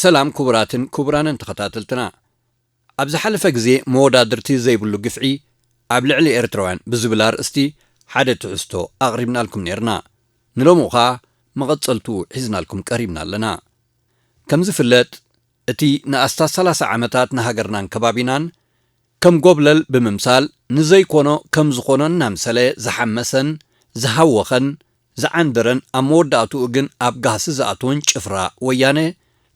ሰላም ክቡራትን ክቡራንን ተኸታተልትና። ኣብ ዝሓለፈ ግዜ መወዳድርቲ ዘይብሉ ግፍዒ ኣብ ልዕሊ ኤርትራውያን ብዝብል ኣርእስቲ ሓደ ትሕዝቶ ኣቕሪብናልኩም ነይርና። ንሎሚ ኸኣ መቐጸልቱ ሒዝናልኩም ቀሪብና ኣለና። ከም ዝፍለጥ፣ እቲ ንኣስታት ሰላሳ ዓመታት ንሃገርናን ከባቢናን ከም ጎብለል ብምምሳል፣ ንዘይኮኖ ከም ዝኾኖ እናምሰለ ዝሓመሰን ዝሃወኸን ዝዓንደረን፣ ኣብ መወዳእትኡ ግን ኣብ ጋህሲ ዝኣተወን ጭፍራ ወያነ፣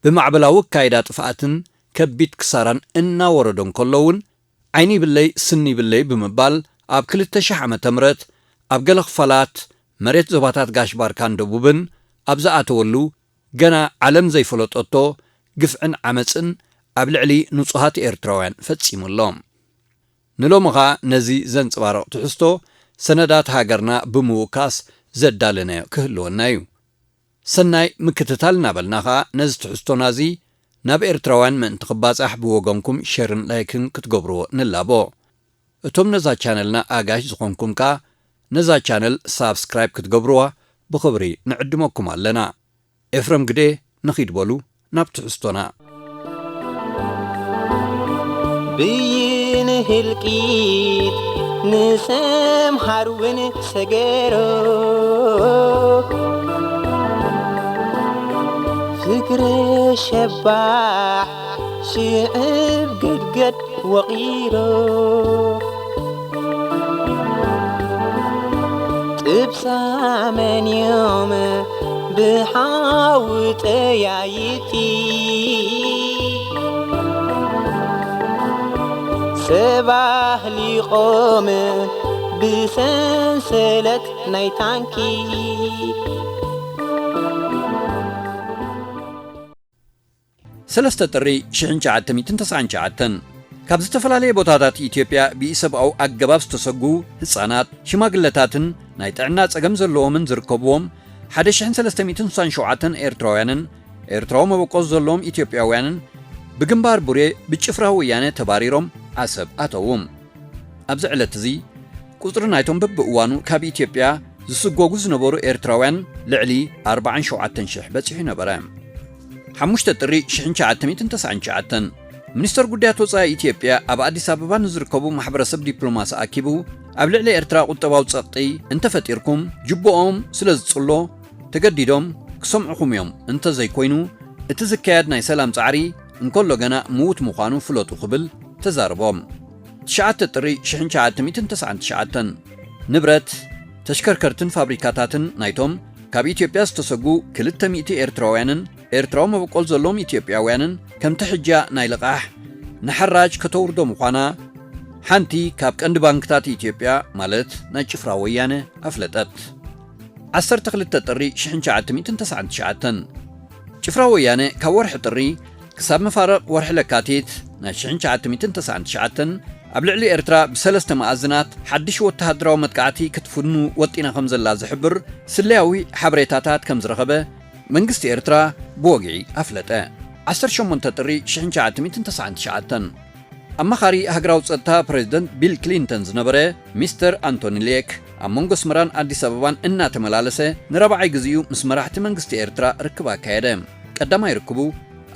ብማዕበላዊ ኣካይዳ ጥፍኣትን ከቢድ ክሳራን እናወረዶ እንከሎ እውን፣ ዓይኒ ይብለይ ስኒ ይብለይ ብምባል፣ ኣብ ክልተ ሺሕ ዓመተ ምህረት ኣብ ገለ ክፋላት መሬት ዞባታት ጋሽ ባርካን ደቡብን ኣብ ዝኣተወሉ፣ ገና ዓለም ዘይፈለጠቶ ግፍዕን ዓመጽን ኣብ ልዕሊ ንጹሃት ኤርትራውያን ፈጺሙ ኣሎ። ንሎሚ ኸኣ ነዚ ዘንጸባርቕ ትሕዝቶ ሰነዳት ሃገርና ብምውካስ ዘዳለናዮ ክህልወና እዩ። ሰናይ ምክትታል እናበልና ኸኣ ነዚ ትሕዝቶና እዚ ናብ ኤርትራውያን ምእንቲ ክባጻሕ ብወገንኩም ሸርን ላይክን ክትገብርዎ ንላቦ። እቶም ነዛ ቻነልና ኣጋሽ ዝኾንኩም ከኣ ነዛ ቻነል ሳብስክራይብ ክትገብርዋ ብኽብሪ ንዕድመኩም ኣለና። ኤፍረም ግዴ፣ ንኺድ በሉ ናብ ትሕዝቶና። ብይን ህልቂት ንሰምሃር እውን ሰገሮ፣ ፍቅሪ ሸባሕ ሽዕብ ገድገድ ወቒሮ፣ ጥብሳመን እዮም ብሓዊ ጠያይቲ፣ ሰባህሊቖም ብሰንሰለት ናይ ታንኪ። ሰለስተ ጥሪ ሽሕን ትሽዓተ ሚእትን ተስዓን ትሽዓተን፣ ካብ ዝተፈላለየ ቦታታት ኢትዮጵያ ብኢሰብኣዊ ኣገባብ ዝተሰጉ ህጻናት፣ ሽማግለታትን ናይ ጥዕና ጸገም ዘለዎምን ዝርከብዎም ሓደ ሽሕን ሰለስተ ሚእትን ስሳን ሸውዓተን ኤርትራውያንን ኤርትራዊ መበቆል ዘለዎም ኢትዮጵያውያንን ብግንባር ቡሬ ብጭፍራ ወያነ ተባሪሮም ዓሰብ ኣተዉ። ኣብዚ ዕለት እዚ፣ ቁጽሪ ናይቶም በብእዋኑ ካብ ኢትዮጵያ ዝስጎጉ ዝነበሩ ኤርትራውያን ልዕሊ ኣርባዓን ሸውዓተን ሽሕ በጺሑ ነበረ። ሓሙሽተ ጥሪ ሽሕን ትሽዓተ ሚእትን ተስዓን ትሽዓተን፣ ሚኒስተር ጉዳያት ወጻኢ ኢትዮጵያ ኣብ ኣዲስ ኣበባ ንዝርከቡ ማሕበረሰብ ዲፕሎማሲ ኣኪቡ፣ ኣብ ልዕሊ ኤርትራ ቁጠባዊ ጸቕጢ እንተፈጢርኩም፣ ጅብኦም ስለ ዝጽሎ፣ ተገዲዶም ክሰምዑኹም እዮም፣ እንተዘይኮይኑ፣ እቲ ዝካየድ ናይ ሰላም ጻዕሪ እንከሎ ገና ምዉት ምዃኑ ፍለጡ ክብል ተዛረቦም። ትሽዓተ ጥሪ ሽሕን ትሽዓተ ሚእትን ተስዓን ትሽዓተን፣ ንብረት፣ ተሽከርከርትን ፋብሪካታትን ናይቶም ካብ ኢትዮጵያ ዝተሰጉ ክልተ ሚእቲ ኤርትራውያንን ኤርትራዊ መበቆል ዘለዎም ኢትዮጵያውያንን ከምቲ ሕጃ ናይ ልቓሕ ንሓራጅ ከተውርዶ ምዃና ሓንቲ ካብ ቀንዲ ባንክታት ኢትዮጵያ ማለት ናይ ጭፍራ ወያነ ኣፍለጠት። ዓሰርተ ክልተ ጥሪ ሽሕን ትሽዓተ ሚእትን ተስዓን ትሽዓተን፣ ጭፍራ ወያነ ካብ ወርሒ ጥሪ ክሳብ መፋርቕ ወርሒ ለካቲት ናይ ሽሕን ትሽዓተ ሚእትን ተስዓን ትሽዓተን ኣብ ልዕሊ ኤርትራ ብሰለስተ መኣዝናት ሓድሽ ወተሃደራዊ መጥቃዕቲ ክትፍኑ ወጢና ከም ዘላ ዝሕብር ስለያዊ ሓበሬታታት ከም ዝረኸበ መንግስቲ ኤርትራ ብወግዒ ኣፍለጠ። ዓሰርተ ሸሞንተ ጥሪ ሽሕን ትሽዓተ ሚእትን ተስዓን ትሽዓተን፣ ኣማኻሪ ሃገራዊ ጸጥታ ፕሬዚደንት ቢል ክሊንተን ዝነበረ ሚስተር ኣንቶኒ ሌክ፣ ኣብ መንጎ ኣስመራን ኣዲስ ኣበባን እናተመላለሰ ንራብዓይ ግዜኡ ምስ መራሕቲ መንግስቲ ኤርትራ ርክብ ኣካየደ። ቀዳማይ ርክቡ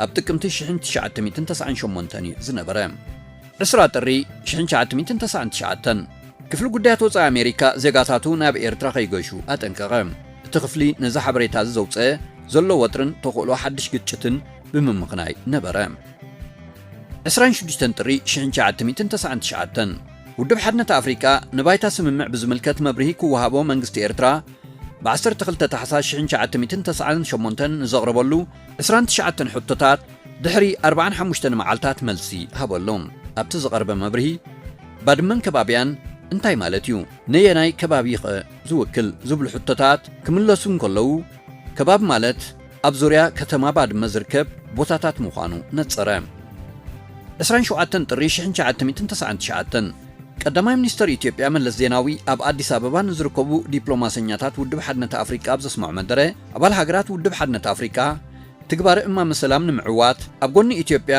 ኣብ ጥቅምቲ ሽሕን ትሽዓተ ሚእትን ተስዓን ሸሞንተን እዩ ዝነበረ። ዕስራ ጥሪ ሽሕን ትሽዓተ ሚእትን ተስዓን ትሽዓተን፣ ክፍሊ ጉዳያት ወጻኢ ኣሜሪካ ዜጋታቱ ናብ ኤርትራ ከይገሹ ኣጠንቀቐ። እቲ ክፍሊ ነዚ ሓበሬታ እዚ ዘውጸአ ዘሎ ወጥርን ተኽእሎ ሓድሽ ግጭትን ብምምኽናይ ነበረ። ዕስራን ሽዱሽተን ጥሪ ሽሕን ትሽዓተ ሚእትን ተስዓን ትሽዓተን፣ ውድብ ሓድነት ኣፍሪቃ ንባይታ ስምምዕ ብዝምልከት መብርሂ ክወሃቦ መንግስቲ ኤርትራ ብዓሰርተ ክልተ ታሕሳስ ሽሕን ትሽዓተ ሚእትን ተስዓን ሸሞንተን ንዘቕረበሉ ዕስራን ትሽዓተን ሕቶታት ድሕሪ ኣርባዓን ሓሙሽተን መዓልታት መልሲ ሃበሉ። ኣብቲ ዝቐርበ መብርሂ፣ ባድመን ከባቢያን እንታይ ማለት እዩ? ነየናይ ከባቢ ኸ ዝውክል? ዝብሉ ሕቶታት ክምለሱ እንከለዉ፣ ከባቢ ማለት ኣብ ዙርያ ከተማ ባድመ ዝርከብ ቦታታት ምዃኑ ነጸረ። ዕስራን ሸውዓተን ጥሪ ሽሕን ትሽዓተ ሚእትን ተስዓን ትሽዓተን፣ ቀዳማይ ሚኒስተር ኢትዮጵያ መለስ ዜናዊ ኣብ ኣዲስ ኣበባ ንዝርከቡ ዲፕሎማሰኛታት ውድብ ሓድነት ኣፍሪቃ ኣብ ዘስምዖ መደረ፣ ኣባል ሃገራት ውድብ ሓድነት ኣፍሪቃ ትግባረ እማመ ሰላም ንምዕዋት ኣብ ጎኒ ኢትዮጵያ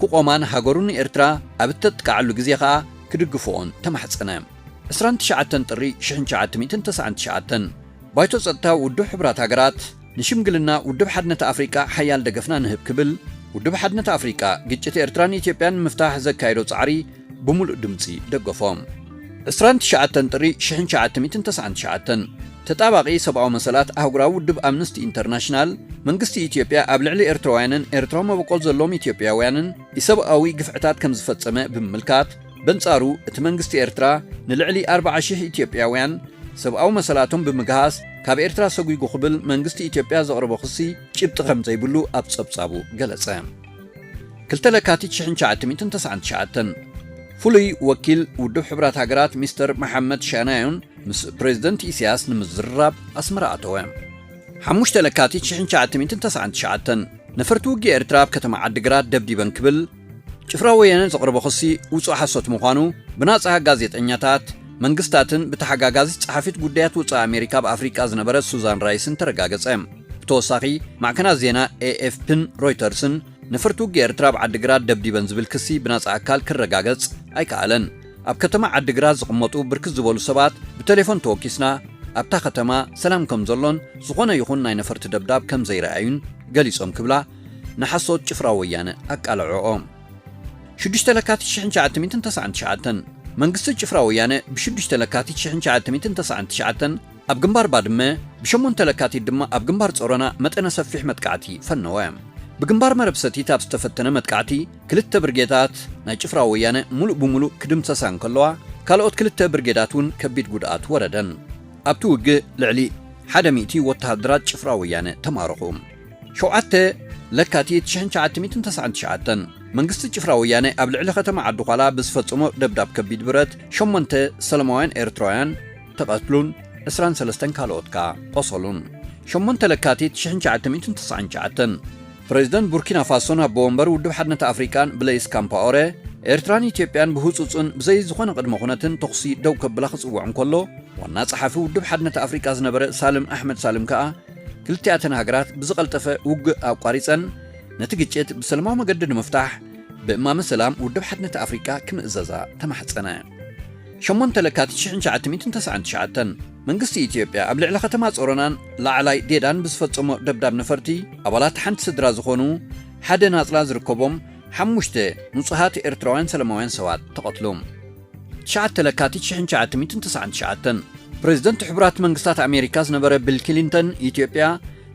ክቖማን ሃገሩ ንኤርትራ ኣብ እተጥቅዓሉ ግዜ ኸኣ ክድግፍኦን ተማሕጸነ። ዕስራን ትሽዓተን ጥሪ ሽሕን ትሽዓተ ሚእትን ተስዓን ትሽዓተን፣ ባይቶ ጸጥታ ውድብ ሕቡራት ሃገራት ንሽምግልና ውድብ ሓድነት ኣፍሪቃ ሓያል ደገፍና ንህብ ክብል ውድብ ሓድነት ኣፍሪቃ ግጭት ኤርትራን ኢትዮጵያን ንምፍታሕ ዘካየዶ ጻዕሪ ብምሉእ ድምጺ ደገፎ። ዕስራን ትሽዓተን ጥሪ ሽሕን ትሽዓተ ሚእትን ተስዓን ትሽዓተን፣ ተጣባቒ ሰብኣዊ መሰላት ኣህጉራዊ ውድብ ኣምነስቲ ኢንተርናሽናል፣ መንግስቲ ኢትዮጵያ ኣብ ልዕሊ ኤርትራውያንን ኤርትራዊ መበቆል ዘለዎም ኢትዮጵያውያንን ኢሰብኣዊ ግፍዕታት ከም ዝፈጸመ ብምምልካት፣ በንጻሩ እቲ መንግስቲ ኤርትራ ንልዕሊ ኣርብዓ ሽሕ ኢትዮጵያውያን ሰብኣዊ መሰላቶም ብምግሃስ ካብ ኤርትራ ሰጒጉ ክብል መንግስቲ ኢትዮጵያ ዘቕረቦ ክሲ ጭብጢ ከም ዘይብሉ ኣብ ጸብጻቡ ገለጸ። ክልተ ለካቲት ሽሕን ትሽዓተ ሚእትን ተስዓን ትሽዓተን፣ ፍሉይ ወኪል ውድብ ሕቡራት ሃገራት ሚስተር መሓመድ ሻናዮን ምስ ፕሬዝደንት ኢሳያስ ንምዝርራብ ኣስመራ ኣተወ። ሓሙሽተ ለካቲት ሽሕን ትሽዓተ ሚእትን ተስዓን ትሽዓተን፣ ነፈርቲ ውግእ ኤርትራ ኣብ ከተማ ዓዲግራት ደብዲበን ክብል ጭፍራ ወያነ ዘቕረቦ ክሲ ውጹእ ሓሶት ምዃኑ ብናጻ ጋዜጠኛታት፣ መንግስታትን ብተሓጋጋዚት ጸሓፊት ጉዳያት ወጻኢ ኣሜሪካ ኣብ ኣፍሪቃ ዝነበረት ሱዛን ራይስን ተረጋገጸ። ብተወሳኺ፣ ማዕከናት ዜና ኤኤፍፒን ሮይተርስን ነፈርቲ ውግእ ኤርትራ ኣብ ዓዲግራት ደብዲበን ዝብል ክሲ ብናጻ ኣካል ክረጋገጽ ኣይከኣለን። ኣብ ከተማ ዓዲግራት ዝቕመጡ ብርክት ዝበሉ ሰባት ብቴሌፎን ተወኪስና፣ ኣብታ ከተማ ሰላም ከም ዘሎን ዝኾነ ይኹን ናይ ነፈርቲ ደብዳብ ከም ዘይረኣዩን ገሊጾም ክብላ ንሓሶት ጭፍራ ወያነ ኣቃልዐኦ። ሽዱሽተ ለካቲት ሽሕን ትሽዓተ ሚእትን ተስዓን ትሽዓተን፣ መንግስቲ ጭፍራ ወያነ ብሽዱሽተ ለካቲት ሽሕን ትሽዓተ ሚእትን ተስዓን ትሽዓተን ኣብ ግንባር ባድመ፣ ብሸሞንተ ለካቲት ድማ ኣብ ግንባር ጾሮና መጠነ ሰፊሕ መጥቃዕቲ ፈነወ። ብግንባር መረብ ሰቲት ኣብ ዝተፈተነ መጥቃዕቲ፣ ክልተ ብርጌዳት ናይ ጭፍራ ወያነ ሙሉእ ብሙሉእ ክድምሰሳ እንከለዋ፣ ካልኦት ክልተ ብርጌዳት እውን ከቢድ ጉድኣት ወረደን። ኣብቲ ውግእ ልዕሊ ሓደ ሚእቲ ወተሃደራት ጭፍራ ወያነ ተማረኹ። ሸውዓተ ለካቲት ሽሕን ትሽዓተ ሚእትን ተስዓን ትሽዓተን፣ መንግስቲ ጭፍራ ወያነ ኣብ ልዕሊ ከተማ ዓዲ ዃላ ብዝፈጸሞ ደብዳብ ከቢድ ብረት ሸሞንተ ሰላማውያን ኤርትራውያን ተቐትሉን ዕስራን ሰለስተን ካልኦት ከኣ ቆሰሉን። ሸሞንተ ለካቲት ሽሕን ትሽዓተ ሚእትን ተስዓን ትሽዓተን፣ ፕሬዝደንት ቡርኪና ፋሶን ኣቦ ወንበር ውድብ ሓድነት ኣፍሪቃን ብለይስ ካምፓኦረ፣ ኤርትራን ኢትዮጵያን ብህጹጽን ብዘይ ዝኾነ ቅድመ ኩነትን ተኹሲ ደው ከብላ ክጽውዕ እንከሎ፣ ዋና ጸሓፊ ውድብ ሓድነት ኣፍሪቃ ዝነበረ ሳልም ኣሕመድ ሳልም ከኣ፣ ክልቲኣተን ሃገራት ብዝቐልጠፈ ውግእ ኣቋሪጸን፣ ነቲ ግጭት ብሰላማዊ መገዲ ንምፍታሕ ብእማመ ሰላም ውድብ ሓድነት ኣፍሪቃ ክምእዘዛ ተማሕጸነ። ሸሞንተ ለካቲት ሽሕን ትሽዓተ ሚእትን ተስዓን ትሽዓተን፣ መንግስቲ ኢትዮጵያ ኣብ ልዕሊ ከተማ ጾሮናን ላዕላይ ዴዳን ብዝፈጸሞ ደብዳብ ነፈርቲ፣ ኣባላት ሓንቲ ስድራ ዝኾኑ ሓደ ናጽላ ዝርከቦም ሓሙሽተ ንጹሃት ኤርትራውያን ሰላማውያን ሰባት ተቐትሉ። ትሽዓተ ለካቲት ሽሕን ትሽዓተ ሚእትን ተስዓን ትሽዓተን፣ ፕሬዝደንት ሕቡራት መንግስታት ኣሜሪካ ዝነበረ ቢል ክሊንተን፣ ኢትዮጵያ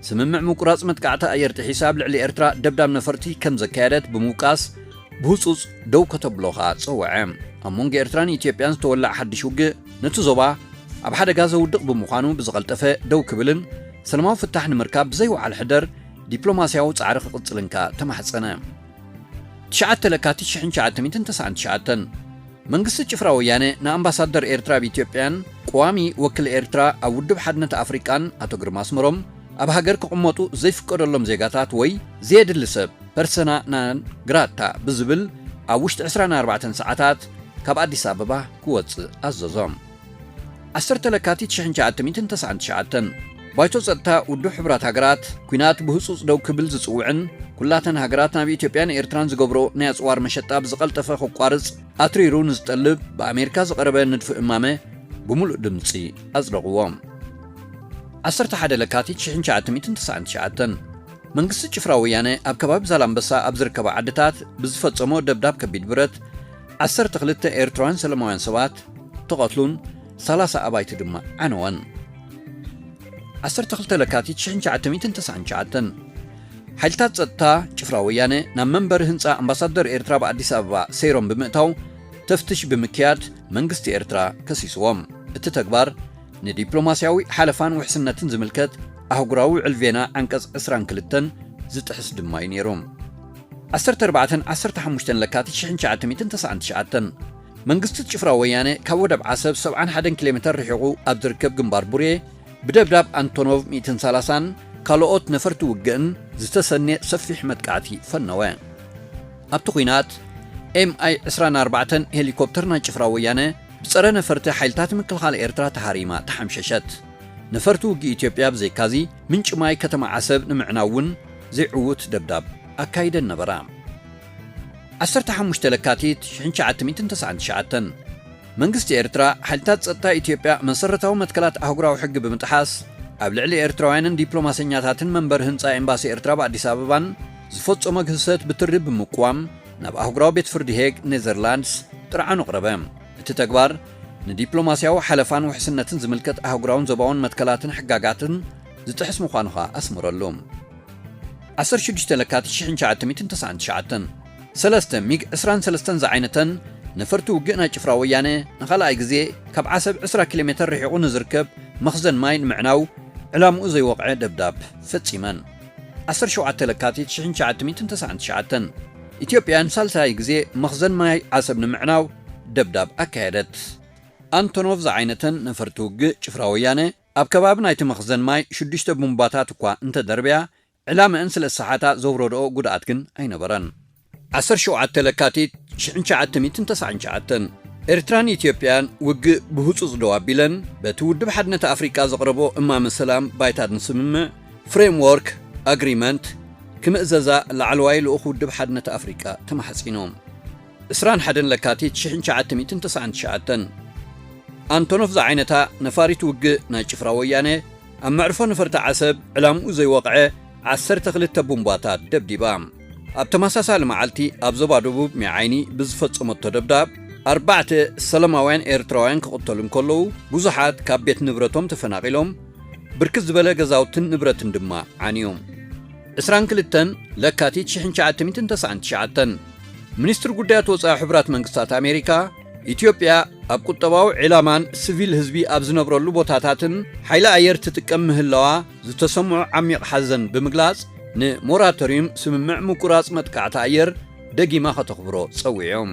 ስምምዕ ምቁራጽ መጥቃዕቲ ኣየር ጥሒሳ ኣብ ልዕሊ ኤርትራ ደብዳብ ነፈርቲ ከም ዘካየደት ብምውቃስ፣ ብህጹጽ ደው ከተብሎ ከኣ ጸውዐ። ኣብ መንጎ ኤርትራን ኢትዮጵያን ዝተወልዐ ሓድሽ ውግእ፣ ነቲ ዞባ ኣብ ሓደጋ ዘውድቕ ብምዃኑ፣ ብዝቐልጠፈ ደው ክብልን ሰላማዊ ፍታሕ ንምርካብ ብዘይወዓል ሕደር ዲፕሎማስያዊ ጻዕሪ ክቕጽልን ከኣ ተማሕጸነ። ትሽዓተ ለካቲት ሽሕን ትሽዓተ ሚእትን ተስዓን ትሽዓተን፣ መንግስቲ ጭፍራ ወያነ ንኣምባሳደር ኤርትራ ኣብ ኢትዮጵያን ቀዋሚ ወኪል ኤርትራ ኣብ ውድብ ሓድነት ኣፍሪቃን ኣቶ ግርማ ኣስመሮም ኣብ ሃገር ክቕመጡ ዘይፍቀደሎም ዜጋታት ወይ ዘየድሊ ሰብ፣ ፐርሰና ናን ግራታ ብዝብል፣ ኣብ ውሽጢ ዕስራን ኣርባዕተን ሰዓታት ካብ ኣዲስ ኣበባ ክወጽእ ኣዘዞም። ዓሰርተ ለካቲት ሽሕን ትሽዓተ ሚእትን ተስዓን ትሽዓተን፣ ባይቶ ጸጥታ ውድብ ሕቡራት ሃገራት፣ ኲናት ብህጹጽ ደው ክብል ዝጽውዕን፣ ኩላተን ሃገራት ናብ ኢትዮጵያን ኤርትራን ዝገብሮ ናይ ኣጽዋር መሸጣ ብዝቐልጠፈ ከቋርጽ ኣትሪሩ ንዝጠልብ ብኣሜሪካ ዝቐረበ ንድፊ እማመ ብምሉእ ድምጺ ኣጽደቕዎ። ዓሰርተ ሓደ ለካቲት ሽሕን ትሽዓተ ሚእትን ተስዓን ትሽዓተን፣ መንግስቲ ጭፍራ ወያነ ኣብ ከባቢ ዛላምበሳ ኣብ ዝርከባ ዓድታት ብዝፈጸሞ ደብዳብ ከቢድ ብረት፣ ዓሰርተ ክልተ ኤርትራውያን ሰላማውያን ሰባት ተቐትሉን፣ ሰላሳ ኣባይቲ ድማ ዓነወን። ዓሰርተ ክልተ ለካቲት ሽሕን ትሽዓተ ሚእትን ተስዓን ትሽዓተን፣ ሓይልታት ጸጥታ ጭፍራ ወያነ ናብ መንበሪ ህንጻ ኣምባሳደር ኤርትራ ኣብ ኣዲስ ኣበባ ሰይሮም ብምእታው፣ ተፍትሽ ብምክያድ መንግስቲ ኤርትራ ከሲስዎም። እቲ ተግባር ንዲፕሎማስያዊ ሓለፋን ውሕስነትን ዝምልከት ኣህጉራዊ ውዕል ቬና ዓንቀጽ ዕስራን ክልተን ዝጥሕስ ድማ እዩ ነይሩ። ዓሰርተ ኣርባዕተን ዓሰርተ ሓሙሽተን ለካቲት ሽሕን ትሽዓተ ሚእትን ተስዓን ትሽዓተን፣ መንግስቲ ጭፍራ ወያነ ካብ ወደብ ዓሰብ ሰብዓን ሓደን ኪሎ ሜተር ርሒቑ ኣብ ዝርከብ ግንባር ቡሬ ብደብዳብ ኣንቶኖቭ ሚእትን ሰላሳን ካልኦት ነፈርቲ ውግእን ዝተሰንየ ሰፊሕ መጥቃዕቲ ፈነወ። ኣብቲ ኲናት፣ ኤምኣይ ዕስራን ኣርባዕተን ሄሊኮፕተር ናይ ጭፍራ ወያነ ብጸረ ነፈርቲ ሓይልታት ምክልኻል ኤርትራ ተሃሪማ ተሓምሸሸት። ነፈርቲ ውግእ ኢትዮጵያ ብዘይካዚ፣ ምንጪ ማይ ከተማ ዓሰብ ንምዕናው እውን ዘይዕዉት ደብዳብ ኣካይደን ነበራ። ዓሰርተ ሓሙሽተ ለካቲት ሽሕን ትሽዓተ ሚእትን ተስዓን ትሽዓተን፣ መንግስቲ ኤርትራ፣ ሓይልታት ጸጥታ ኢትዮጵያ መሰረታዊ መትከላት ኣህጉራዊ ሕጊ ብምጥሓስ፣ ኣብ ልዕሊ ኤርትራውያንን ዲፕሎማሰኛታትን መንበሪ ህንጻ ኤምባሲ ኤርትራ ኣብ ኣዲስ ኣበባን ዝፈጸሞ ግህሰት ብትሪ ብምቅዋም ናብ ኣህጉራዊ ቤት ፍርዲ ሄግ ኔዘርላንድስ ጥርዓኑ ኣቕረበ። እቲ ተግባር ንዲፕሎማስያዊ ሓለፋን ውሕስነትን ዝምልከት ኣህጉራውን ዞባውን መትከላትን ሕጋጋትን ዝጥሕስ ምዃኑ ኸኣ ኣስምረሉ። ዓሰርተ ሽዱሽተ ለካቲት ሽሕን ትሽዓተ ሚእትን ተስዓን ትሽዓተን፣ ሰለስተ ሚግ ዕስራን ሰለስተን ዝዓይነተን ነፈርቲ ውግእ ናይ ጭፍራ ወያነ ንኻልኣይ ግዜ ካብ ዓሰብ ዕስራ ኪሎ ሜተር ርሒቑ ንዝርከብ መኽዘን ማይ ንምዕናው ዕላምኡ ዘይወቕዐ ደብዳብ ፈጺመን። ዓሰርተ ሸውዓተ ለካቲት ሽሕን ትሽዓተ ሚእትን ተስዓን ትሽዓተን፣ ኢትዮጵያ ንሳልሳይ ግዜ መኽዘን ማይ ዓሰብ ንምዕናው ደብዳብ ኣካየደት። ኣንቶኖቭ ዝዓይነተን ነፈርቲ ውግእ ጭፍራ ወያነ ኣብ ከባቢ ናይቲ መኽዘን ማይ ሽዱሽተ ቡምባታት እኳ እንተደርብያ፣ ዕላመአን ስለ ዝሰሓታ ዘውረድኦ ጉድኣት ግን ኣይነበረን። ዓሰርተ ሸውዓተ ለካቲት ሽሕን ትሽዓተ ሚእትን ተስዓን ትሽዓተን፣ ኤርትራን ኢትዮጵያን ውግእ ብህጹጽ ደው ኣቢለን፣ በቲ ውድብ ሓድነት ኣፍሪቃ ዘቕረቦ እማመ ሰላም ባይታ ንስምምዕ፣ ፍሬምዎርክ ኣግሪመንት፣ ክምእዘዛ ላዕለዋይ ልኡኽ ውድብ ሓድነት ኣፍሪቃ ተማሕጺኖም። ዕስራን ሓደን ለካቲት ሽሕን ትሽዓተ ሚእትን ተስዓን ትሽዓተን፣ ኣንቶኖቭ ዝዓይነታ ነፋሪት ውግእ ናይ ጭፍራ ወያነ ኣብ መዕርፎ ነፈርቲ ዓሰብ ዕላምኡ ዘይወቕዐ ዓሰርተ ክልተ ቡምባታት ደብዲባ። ኣብ ተመሳሳሊ መዓልቲ ኣብ ዞባ ደቡብ ሜዓይኒ ብዝፈጸመቶ ደብዳብ፣ ኣርባዕተ ሰላማውያን ኤርትራውያን ክቕተሉ እንከለዉ፣ ብዙሓት ካብ ቤት ንብረቶም ተፈናቒሎም፣ ብርክት ዝበለ ገዛውትን ንብረትን ድማ ዓንዮም። ዕስራን ክልተን ለካቲት ሽሕን ትሽዓተ ሚእትን ተስዓን ትሽዓተን፣ ሚኒስትሪ ጉዳያት ወጻኢ ሕቡራት መንግስታት ኣሜሪካ፣ ኢትዮጵያ ኣብ ቁጠባዊ ዕላማን ሲቪል ህዝቢ ኣብ ዝነብረሉ ቦታታትን ሓይሊ ኣየር ትጥቀም ምህላዋ ዝተሰምዖ ዓሚቕ ሓዘን ብምግላጽ፣ ንሞራቶርዩም ስምምዕ ምቁራጽ መጥቃዕቲ ኣየር ደጊማ ከተኽብሮ ጸዊዖም።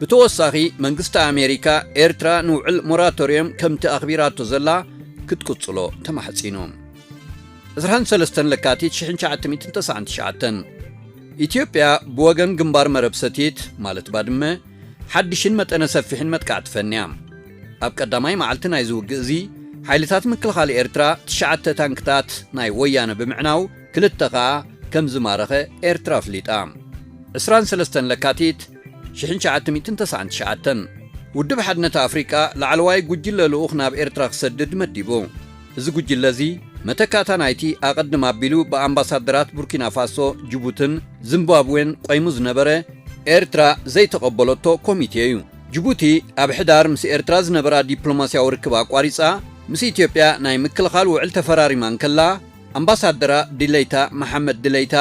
ብተወሳኺ፣ መንግስቲ ኣሜሪካ ኤርትራ ንውዕል ሞራቶርየም ከምቲ ኣኽቢራቶ ዘላ ክትቅጽሎ ተማሕጺኑ። ዕስራን ሰለስተን ለካቲት ሽሕን ትሽዓተ ሚእትን ተስዓን ትሽዓተን፣ ኢትዮጵያ ብወገን ግንባር መረብ ሰቲት፣ ማለት ባድመ፣ ሓድሽን መጠነ ሰፊሕን መጥቃዕቲ ፈንያ። ኣብ ቀዳማይ መዓልቲ ናይዚ ውግእ እዚ፣ ሓይልታት ምክልኻል ኤርትራ ትሽዓተ ታንክታት ናይ ወያነ ብምዕናው፣ ክልተ ኸኣ ከም ዝማረኸ ኤርትራ ኣፍሊጣ። ዕስራን ሰለስተን ለካቲት ሽሕን ትሽዓተ ሚእትን ተስዓን ትሽዓተን፣ ውድብ ሓድነት ኣፍሪቃ ላዕለዋይ ጉጅለ ልኡኽ ናብ ኤርትራ ክሰድድ መዲቡ። እዚ ጉጅለ እዚ፣ መተካእታ ናይቲ ኣቐድም ኣቢሉ ብኣምባሳደራት ቡርኪና ፋሶ፣ ጅቡትን ዚምባብዌን ቆይሙ ዝነበረ፣ ኤርትራ ዘይተቐበለቶ ኮሚቴ እዩ። ጅቡቲ ኣብ ሕዳር ምስ ኤርትራ ዝነበራ ዲፕሎማስያዊ ርክብ ኣቋሪጻ፣ ምስ ኢትዮጵያ ናይ ምክልኻል ውዕል ተፈራሪማ እንከላ፣ ኣምባሳደራ ድለይታ መሓመድ ድለይታ፣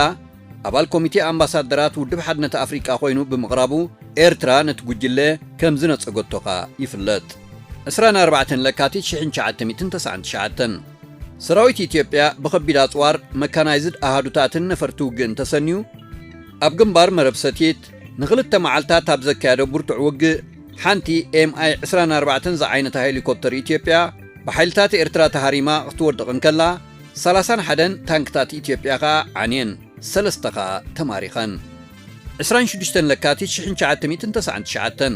ኣባል ኮሚቴ ኣምባሳደራት ውድብ ሓድነት ኣፍሪቃ ኮይኑ ብምቕራቡ፣ ኤርትራ ነቲ ጉጅለ ከም ዝነጸገቶ ኸኣ ይፍለጥ። ዕስራን ኣርባዕተን ለካቲት ሽሕን ትሽዓተ ሚእትን ተስዓን ትሽዓተን፣ ሰራዊት ኢትዮጵያ ብኸቢድ ኣጽዋር፣ መካናይዝድ ኣሃዱታትን ነፈርቲ ውግእን ተሰንዩ፣ ኣብ ግንባር መረብ ሰቲት ንኽልተ መዓልታት ኣብ ዘካየዶ ብርቱዕ ውግእ፣ ሓንቲ ኤም ኣይ ዕስራን ኣርባዕተን ዝዓይነታ ሄሊኮፕተር ኢትዮጵያ ብሓይልታት ኤርትራ ተሃሪማ ክትወድቕ እንከላ፣ ሰላሳን ሓደን ታንክታት ኢትዮጵያ ኸኣ ዓንየን፣ ሰለስተ ኸኣ ተማሪኸን። ዕስራን ሽዱሽተን ለካቲት ሽሕን ትሽዓተ ሚእትን ተስዓን ትሽዓተን፣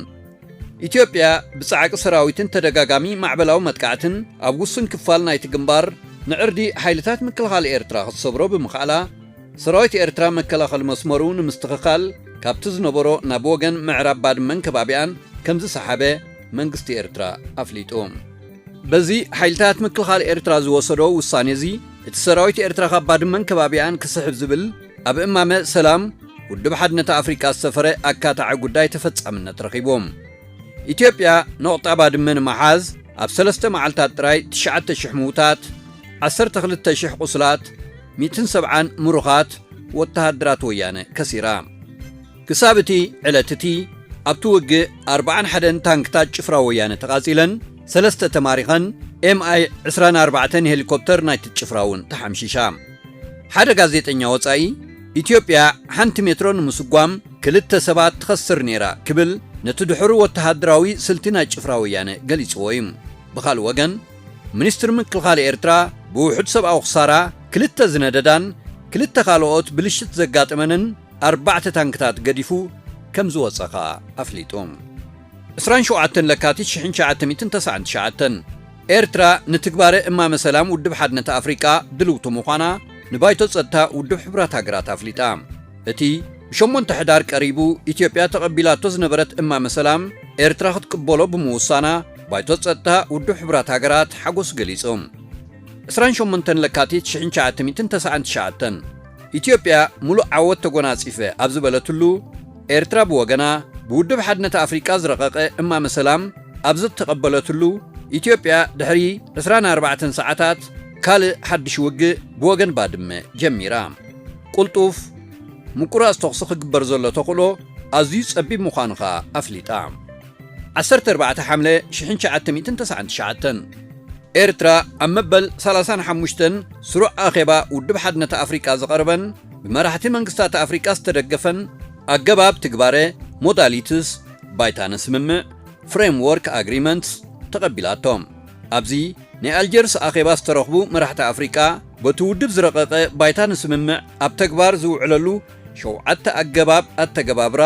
ኢትዮጵያ ብጻዕቂ ሰራዊትን ተደጋጋሚ ማዕበላዊ መጥቃዕትን ኣብ ውሱን ክፋል ናይቲ ግንባር ንዕርዲ ሓይልታት ምክልኻል ኤርትራ ክትሰብሮ ብምኽኣላ፣ ሰራዊት ኤርትራ መከላኸሊ መስመሩ ንምስትኽኻል ካብቲ ዝነበሮ ናብ ወገን ምዕራብ ባድመን ከባቢኣን ከም ዝሰሓበ መንግስቲ ኤርትራ ኣፍሊጡ። በዚ ሓይልታት ምክልኻል ኤርትራ ዝወሰዶ ውሳኔ እዚ፣ እቲ ሰራዊት ኤርትራ ካብ ባድመን ከባቢኣን ክስሕብ ዝብል ኣብ እማመ ሰላም ውድብ ሓድነት ኣፍሪቃ ዝሰፈረ ኣካታዒ ጉዳይ ተፈጻምነት ረኺቡ። ኢትዮጵያ ነቑጣ ባድመ ንምሓዝ ኣብ ሰለስተ መዓልታት ጥራይ ትሽዓተ ሽሕ ምዉታት፣ ዓሰርተ ክልተ ሽሕ ቁስላት፣ ሚእትን ሰብዓን ምሩኻት ወተሃደራት ወያነ ከሲራ። ክሳብ እቲ ዕለት እቲ ኣብቲ ውግእ ኣርባዓን ሓደን ታንክታት ጭፍራ ወያነ ተቓጺለን፣ ሰለስተ ተማሪኸን፣ ኤም ኣይ ዕስራን ኣርባዕተን ሄሊኮፕተር ናይቲ ጭፍራ እውን ተሓምሺሻ። ሓደ ጋዜጠኛ ወጻኢ፣ ኢትዮጵያ ሓንቲ ሜትሮ ንምስጓም ክልተ ሰባት ትኸስር ነይራ ክብል ነቲ ድሕሩ ወተሃደራዊ ስልቲ ናይ ጭፍራ ወያነ ገሊጽዎ እዩ። ብኻልእ ወገን፣ ሚኒስትሪ ምክልኻል ኤርትራ ብውሑድ ሰብኣዊ ክሳራ ክልተ ዝነደዳን ክልተ ካልኦት ብልሽት ዘጋጠመንን ኣርባዕተ ታንክታት ገዲፉ ከም ዝወጸ ኸኣ ኣፍሊጡ። ዕስራን ሸውዓተን ለካቲት ሽሕን ትሽዓተ ሚእትን ተስዓን ትሽዓተን፣ ኤርትራ ንትግባረ እማመ ሰላም ውድብ ሓድነት ኣፍሪቃ ድልውቲ ምዃና ንባይቶ ጸጥታ ውድብ ሕቡራት ሃገራት ኣፍሊጣ። እቲ ብሸሞንተ ሕዳር ቀሪቡ ኢትዮጵያ ተቐቢላቶ ዝነበረት እማመ ሰላም ኤርትራ ክትቅበሎ ብምውሳና፣ ባይቶ ጸጥታ ውድብ ሕቡራት ሃገራት ሓጎሱ ገሊጹ። ዕስራን ሸሞንተን ለካቲት ሽሕን ትሽዓተ ሚእትን ተስዓን ትሽዓተን፣ ኢትዮጵያ ሙሉእ ዓወት ተጎናጺፈ ኣብ ዝበለትሉ፣ ኤርትራ ብወገና ብውድብ ሓድነት ኣፍሪቃ ዝረቐቐ እማመ ሰላም ኣብ ዝተቐበለትሉ፣ ኢትዮጵያ ድሕሪ ዕስራን ኣርባዕተን ሰዓታት ካልእ ሓድሽ ውግእ ብወገን ባድመ ጀሚራ። ቁልጡፍ ምቁራጽ ተኹሲ ክግበር ዘሎ ተኽእሎ ኣዝዩ ጸቢብ ምዃኑ ከኣ ኣፍሊጣ። ዓሰርተ ኣርባዕተ ሓምለ ሽሕን ትሽዓተ ሚእትን ተስዓን ትሽዓተን፣ ኤርትራ ኣብ መበል ሰላሳን ሓሙሽተን ስሩዕ ኣኼባ ውድብ ሓድነት ኣፍሪቃ ዝቐረበን ብመራሕቲ መንግስታት ኣፍሪቃ ዝተደገፈን ኣገባብ ትግባረ፣ ሞዳሊትስ፣ ባይታ ንስምምዕ፣ ፍሬምወርክ ኣግሪመንትስ፣ ተቐቢላቶ። ኣብዚ ናይ ኣልጀርስ ኣኼባ ዝተረኽቡ መራሕቲ ኣፍሪቃ በቲ ውድብ ዝረቐቐ ባይታ ንስምምዕ ኣብ ተግባር ዝውዕለሉ ሸውዓተ ኣገባብ ኣተገባብራ፣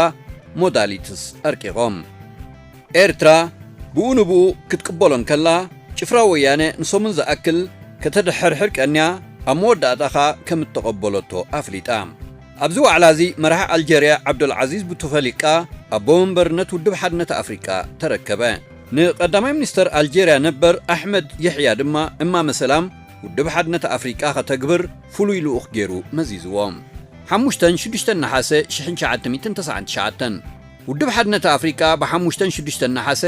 ሞዳሊትስ፣ ኣርቂቖም። ኤርትራ ብኡ ንብኡ ክትቅበሎ እንከላ፣ ጭፍራ ወያነ ንሰሙን ዝኣክል ከተድሐርሕር ቀንያ፣ ኣብ መወዳእታ ኸኣ ከም እተቐበለቶ ኣፍሊጣ። ኣብዚ ዋዕላ እዚ መራሒ ኣልጀርያ ዓብዱልዓዚዝ ቡቱፈሊቃ ኣቦ መንበርነት ውድብ ሓድነት ኣፍሪቃ ተረከበ። ንቀዳማይ ሚኒስተር ኣልጀርያ ነበር ኣሕመድ የሕያ ድማ እማመ ሰላም ውድብ ሓድነት ኣፍሪቃ ከተግብር ፍሉይ ልኡኽ ገይሩ መዚዝዎ። ሓሙሽተን ሽዱሽተን ነሓሰ ሽሕን ትሽዓተ ሚእትን ተስዓን ትሽዓተን፣ ውድብ ሓድነት ኣፍሪቃ ብሓሙሽተን ሽዱሽተን ነሓሰ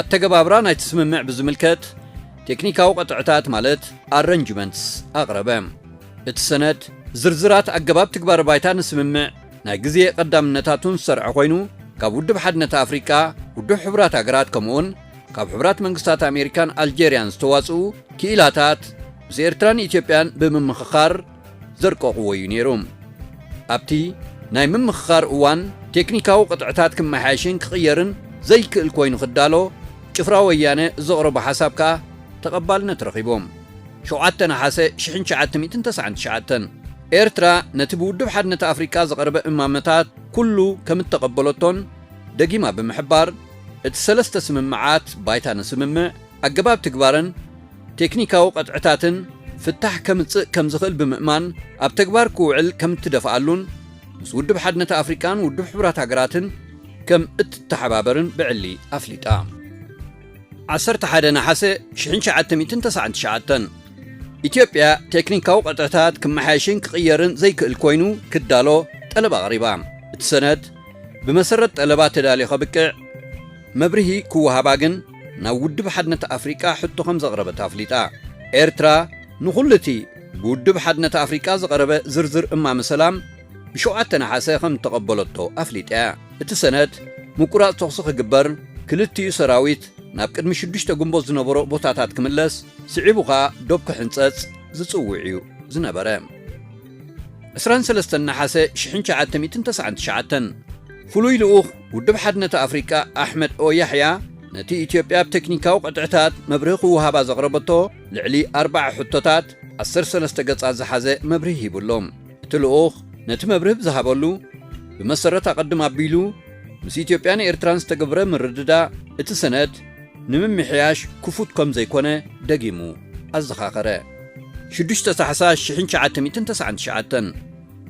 ኣተገባብራ ናይቲ ስምምዕ ብዝምልከት ቴክኒካዊ ቅጥዕታት ማለት ኣረንጅመንትስ ኣቕረበ። እቲ ሰነድ ዝርዝራት ኣገባብ ትግባረ ባይታ ንስምምዕ ናይ ግዜ ቀዳምነታቱን ዝሰርዐ ኮይኑ፣ ካብ ውድብ ሓድነት ኣፍሪቃ፣ ውድብ ሕቡራት ሃገራት ከምኡውን ካብ ሕቡራት መንግስታት ኣሜሪካን ኣልጀርያን ዝተዋጽኡ ክኢላታት ምስ ኤርትራን ኢትዮጵያን ብምምኽኻር ዘርቀቕዎ እዩ ነይሩ። ኣብቲ ናይ ምምኽኻር እዋን ቴክኒካዊ ቅጥዕታት ክመሓየሽን ክቕየርን ዘይክእል ኮይኑ ክዳሎ፣ ጭፍራ ወያነ ዘቕረቦ ሓሳብ ከኣ ተቐባልነት ረኺቡ። ሸውዓተ ነሓሰ ሽሕን ትሽዓተ ሚእትን ተስዓን ትሽዓተን፣ ኤርትራ ነቲ ብውድብ ሓድነት ኣፍሪቃ ዝቐረበ እማመታት ኩሉ ከም እተቐበለቶን ደጊማ ብምሕባር፣ እቲ ሰለስተ ስምምዓት ባይታ ንስምምዕ፣ ኣገባብ ትግባረን ቴክኒካዊ ቅጥዕታትን ፍታሕ ከምጽእ ከም ዝኽእል ብምእማን፣ ኣብ ተግባር ክውዕል ከም እትደፍኣሉን ምስ ውድብ ሓድነት ኣፍሪቃን ውድብ ሕቡራት ሃገራትን ከም እትተሓባበርን ብዕሊ ኣፍሊጣ። ዓሰርተ ሓደ ነሓሰ ሽሕን ትሽዓተ ሚእትን ተስዓን ትሽዓተን፣ ኢትዮጵያ ቴክኒካዊ ቅጥዕታት ክመሓየሽን ክቕየርን ዘይክእል ኮይኑ ክዳሎ ጠለብ ኣቕሪባ። እቲ ሰነድ ብመሰረት ጠለባ ተዳልዩ ከብቅዕ መብርሂ ክወሃባ ግን ናብ ውድብ ሓድነት ኣፍሪቃ ሕቶ ከም ዘቕረበት ኣፍሊጣ። ኤርትራ ንኹሉ እቲ ብውድብ ሓድነት ኣፍሪቃ ዝቐረበ ዝርዝር እማመ ሰላም ብሸውዓተ ነሓሰ ከም እተቐበለቶ ኣፍሊጣ እያ። እቲ ሰነድ ምቁራጽ ተኹሲ ክግበር፣ ክልቲኡ ሰራዊት ናብ ቅድሚ ሽዱሽተ ግንቦት ዝነበሮ ቦታታት ክምለስ፣ ስዒቡ ኸኣ ዶብ ክሕንጸጽ ዝጽውዕ እዩ ዝነበረ። ዕስራን ሰለስተን ነሓሰ ሽሕን ትሽዓተ ሚእትን ተስዓን ትሽዓተን፣ ፍሉይ ልኡኽ ውድብ ሓድነት ኣፍሪቃ ኣሕመድ ኦ ያሕያ ነቲ ኢትዮጵያ ኣብ ቴክኒካዊ ቅጥዕታት መብርሂ ክወሃባ ዘቕረበቶ ልዕሊ ኣርብዓ ሕቶታት ዓሰርተ ሰለስተ ገጻት ዝሓዘ መብርሂ ሂቡ ኣሎ። እቲ ልኡኽ ነቲ መብርሂ ብዝሃበሉ፣ ብመሰረት ኣቐድም ኣቢሉ ምስ ኢትዮጵያን ኤርትራን ዝተገብረ ምርድዳእ፣ እቲ ሰነድ ንምምሕያሽ ክፉት ከም ዘይኮነ ደጊሙ ኣዘኻኸረ። ሽዱሽተ ታሕሳስ ሽሕን ትሽዓተ ሚእትን ተስዓን ትሽዓተን፣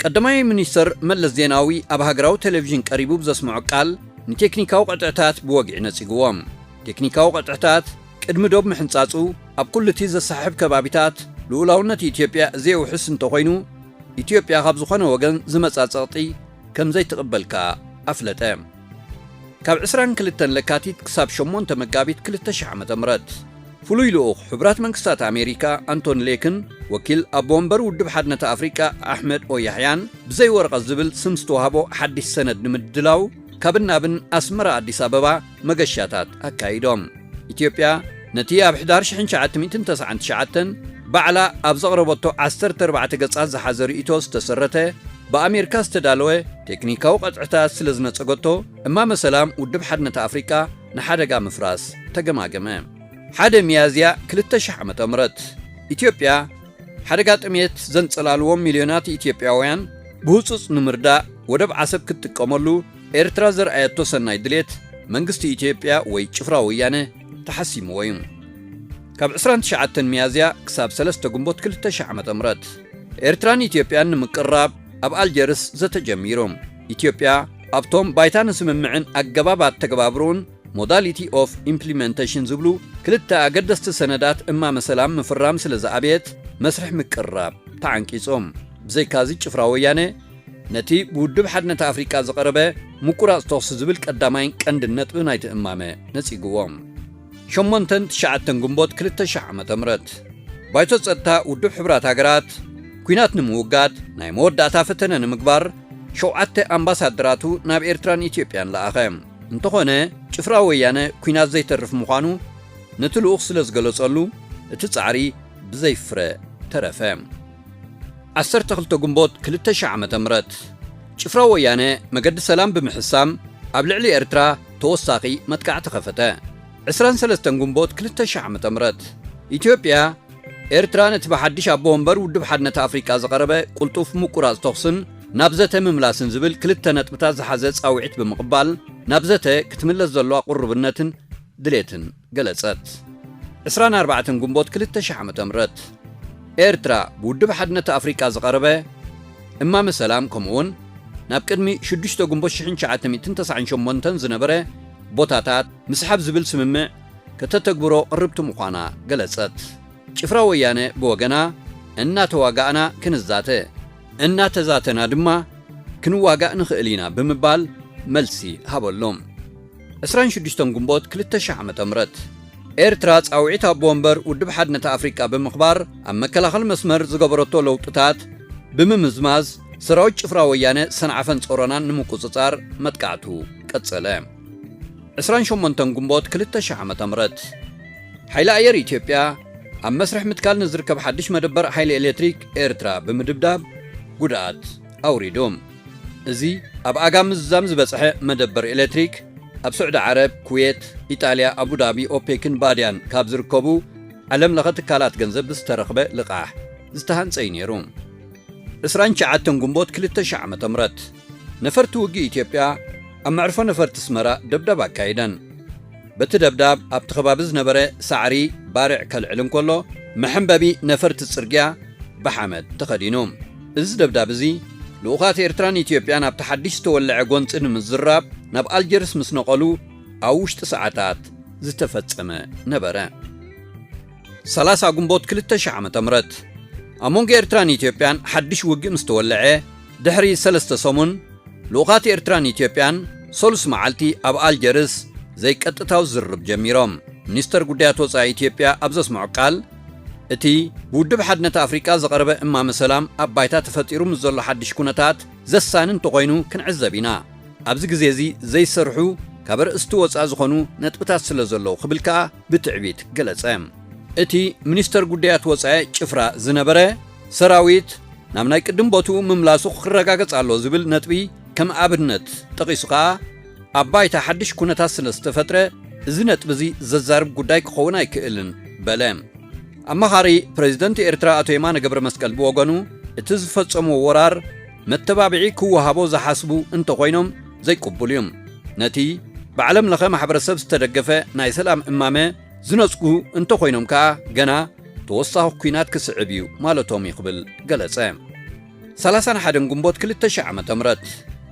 ቀዳማይ ሚኒስተር መለስ ዜናዊ ኣብ ሃገራዊ ቴሌቪዥን ቀሪቡ ብዘስምዖ ቃል፣ ንቴክኒካዊ ቅጥዕታት ብወግዒ ነጺግዎም። ቴክኒካዊ ቅጥዕታት ቅድሚ ዶብ ምሕንጻጹ ኣብ ኩሉ እቲ ዘሰሓሕብ ከባቢታት ልኡላውነት ኢትዮጵያ ዘየውሕስ እንተኾይኑ፣ ኢትዮጵያ ካብ ዝኾነ ወገን ዝመጻ ጸቕጢ ከም ዘይትቕበል ከኣ ኣፍለጠ። ካብ ዕስራን ክልተን ለካቲት ክሳብ ሸሞንተ መጋቢት ክልተ ሺሕ ዓመተ ምህረት፣ ፍሉይ ልኡኽ ሕቡራት መንግስታት ኣሜሪካ ኣንቶኒ ሌክን ወኪል ኣቦ ወንበር ውድብ ሓድነት ኣፍሪቃ ኣሕመድ ኦያሕያን ብዘይ ወረቐት ዝብል ስም ዝተዋህቦ ሓድሽ ሰነድ ንምድላው ካብን ናብን ኣስመራ ኣዲስ ኣበባ መገሻታት ኣካይዶም። ኢትዮጵያ ነቲ ኣብ ሕዳር ሽሕን ትሽዓተ ሚእትን ተስዓን ትሽዓተን ባዕላ ኣብ ዘቕረበቶ ዓሰርተ ኣርባዕተ ገጻት ዝሓዘ ርእይቶ ዝተሰረተ ብኣሜሪካ ዝተዳለወ ቴክኒካዊ ቅጥዕታት ስለ ዝነጸገቶ፣ እማመ ሰላም ውድብ ሓድነት ኣፍሪቃ ንሓደጋ ምፍራስ ተገማገመ። ሓደ ሚያዝያ ክልተ ሺሕ ዓመተ ምህረት፣ ኢትዮጵያ ሓደጋ ጥሜት ዘንጸላልዎም ሚልዮናት ኢትዮጵያውያን ብህጹጽ ንምርዳእ፣ ወደብ ዓሰብ ክትጥቀመሉ ኤርትራ ዘርኣየቶ ሰናይ ድሌት፣ መንግስቲ ኢትዮጵያ ወይ ጭፍራ ወያነ ተሓሲምዎ እዩ። ካብ ዕስራን ትሽዓተን ሚያዝያ ክሳብ ሰለስተ ግንቦት ክልተ ሺሕ ዓመተ ምህረት፣ ኤርትራን ኢትዮጵያን ንምቅርራብ ኣብ ኣልጀርስ ዘተ ጀሚሩ። ኢትዮጵያ ኣብቶም ባይታ ንስምምዕን ኣገባብ ኣተገባብርኡን፣ ሞዳሊቲ ኦፍ ኢምፕሊመንቴሽን፣ ዝብሉ ክልተ ኣገደስቲ ሰነዳት እማመ ሰላም ምፍራም ስለ ዝኣበየት፣ መስርሕ ምቅርራብ ተዓንቂጹ። ብዘይካዚ ጭፍራ ወያነ ነቲ ብውድብ ሓድነት ኣፍሪቃ ዝቐረበ ምቁራጽ ተኹሲ ዝብል ቀዳማይን ቀንድን ነጥቢ ናይቲ እማመ ነጺግዎ። ሸሞንተን ትሽዓተን ግንቦት ክልተ ሺሕ ዓመተ ምህረት ባይቶ ጸጥታ ውድብ ሕቡራት ሃገራት ኲናት ንምውጋድ ናይ መወዳእታ ፈተነ ንምግባር ሸውዓተ ኣምባሳደራቱ ናብ ኤርትራን ኢትዮጵያን ለኣኸ። እንተኾነ ጭፍራ ወያነ ኲናት ዘይተርፍ ምዃኑ ነቲ ልኡኽ ስለ ዝገለጸሉ እቲ ጻዕሪ ብዘይ ፍረ ተረፈ። ዓሰርተ ክልተ ግንቦት ክልተ ሺሕ ዓመተ ምህረት ጭፍራ ወያነ መገዲ ሰላም ብምሕሳም ኣብ ልዕሊ ኤርትራ ተወሳኺ መጥቃዕቲ ከፈተ። ዕስራን ሰለስተን ግንቦት ክልተ ሺሕ ዓመተ ምህረት ኢትዮጵያ ኤርትራ ነቲ ብሓድሽ ኣቦ ወንበር ውድብ ሓድነት ኣፍሪቃ ዝቐረበ ቅልጡፍ ምቁራጽ ተኹስን ናብ ዘተ ምምላስን ዝብል ክልተ ነጥብታት ዝሓዘ ጻውዒት ብምቕባል ናብ ዘተ ክትምለስ ዘለዋ ቅሩብነትን ድሌትን ገለጸት። ዕስራን ኣርባዕተን ግንቦት ክልተ ሺሕ ዓመተ ምህረት ኤርትራ ብውድብ ሓድነት ኣፍሪቃ ዝቐረበ እማመ ሰላም ከምኡውን ናብ ቅድሚ ሽዱሽተ ግንቦት ሽሕን ትሽዓተ ሚእትን ተስዓን ሸሞንተን ዝነበረ ቦታታት ምስሓብ ዝብል ስምምዕ ከተተግብሮ ቅርብቲ ምዃና ገለጸት። ጭፍራ ወያነ ብወገና እናተዋጋእና ክንዛተ፣ እናተዛተና ድማ ክንዋጋእ ንኽእል ኢና ብምባል መልሲ ሃበሎም። ዕስራን ሽዱሽተን ግንቦት ክልተ ሺሕ ዓመተ ምህረት ኤርትራ ጻውዒት ኣቦ ወንበር ውድብ ሓድነት ኣፍሪቃ ብምኽባር ኣብ መከላኸል መስመር ዝገበረቶ ለውጥታት ብምምዝማዝ ሰራዊት ጭፍራ ወያነ ሰንዓፈን ጾሮናን ንምቁጽጻር መጥቃዕቱ ቀጸለ። ዕስራን ሸሞንተን ግንቦት ክልተ ሺሕ ዓመተ ምህረት ሓይሊ ኣየር ኢትዮጵያ ኣብ መስርሕ ምትካል ንዝርከብ ሓድሽ መደበር ሓይሊ ኤሌክትሪክ ኤርትራ ብምድብዳብ ጉድኣት ኣውሪዱ። እዚ ኣብ ኣጋ ምዝዛም ዝበጽሐ መደበር ኤሌክትሪክ ኣብ ስዑዲ ዓረብ፣ ኩዌት፣ ኢጣልያ፣ ኣቡዳቢ፣ ኦፔክን ባድያን ካብ ዝርከቡ ዓለም ለኸ ትካላት ገንዘብ ብዝተረኽበ ልቓሕ ዝተሃንጸ እዩ ነይሩ። ዕስራን ትሽዓተን ግንቦት ክልተ ሺሕ ዓመተ ምህረት ነፈርቲ ውግእ ኢትዮጵያ ኣብ መዕርፎ ነፈርቲ ኣስመራ ደብዳብ ኣካይደን። በቲ ደብዳብ ኣብቲ ከባቢ ዝነበረ ሳዕሪ ባርዕ ከልዕል እንከሎ መሐንበቢ ነፈርቲ ጽርግያ ብሓመድ ተኸዲኑ። እዚ ደብዳብ እዚ ልኡኻት ኤርትራን ኢትዮጵያን ኣብቲ ሓድሽ ዝተወልዐ ጎንጺ ንምዝራብ ናብ ኣልጀርስ ምስ ነቐሉ ኣብ ውሽጢ ሰዓታት ዝተፈጸመ ነበረ። ሰላሳ ግንቦት ክልተ ሺሕ ዓመተ ምህረት ኣብ መንጎ ኤርትራን ኢትዮጵያን ሓድሽ ውግእ ምስ ተወልዐ ድሕሪ ሰለስተ ሰሙን ልኡኻት ኤርትራን ኢትዮጵያን ሰሉስ መዓልቲ ኣብ ኣልጀርስ ዘይቀጥታዊ ዝርርብ ጀሚሮም። ሚኒስተር ጉዳያት ወጻኢ ኢትዮጵያ ኣብ ዘስምዖ ቃል እቲ ብውድብ ሓድነት ኣፍሪቃ ዝቐረበ እማመ ሰላም ኣብ ባይታ ተፈጢሩ ምስ ዘሎ ሓድሽ ኩነታት ዘሳኒ እንተኾይኑ ክንዕዘብ ኢና። ኣብዚ ግዜ እዚ ዘይሰርሑ ካብ ኣርእስቲ ወጻኢ ዝኾኑ ነጥብታት ስለ ዘለዉ ክብል ከኣ ብትዕቢት ገለጸ። እቲ ሚኒስተር ጉዳያት ወጻኢ ጭፍራ ዝነበረ ሰራዊት ናብ ናይ ቅድም ቦትኡ ምምላሱ ክረጋገጽ ኣሎ ዝብል ነጥቢ ከም ኣብነት ጠቒሱ ከኣ ኣብ ባይታ ሓድሽ ኩነታት ስለ ዝተፈጥረ እዚ ነጥቢ እዚ ዘዛርብ ጉዳይ ክኸውን ኣይክእልን በለ። ኣማኻሪ ፕሬዚደንት ኤርትራ ኣቶ የማነ ገብረ መስቀል ብወገኑ እቲ ዝፈጸምዎ ወራር መተባብዒ ክወሃቦ ዝሓስቡ እንተኾይኖም ዘይቅቡል እዩ። ነቲ ብዓለም ለኸ ማሕበረሰብ ዝተደገፈ ናይ ሰላም እማመ ዝነጽጉ እንተኾይኖም ከኣ ገና ተወሳኺ ኲናት ክስዕብ እዩ ማለቶም እዩ ክብል ገለጸ። ሰላሳን ሓደን ግንቦት ክልተ ሺሕ ዓመተ ምህረት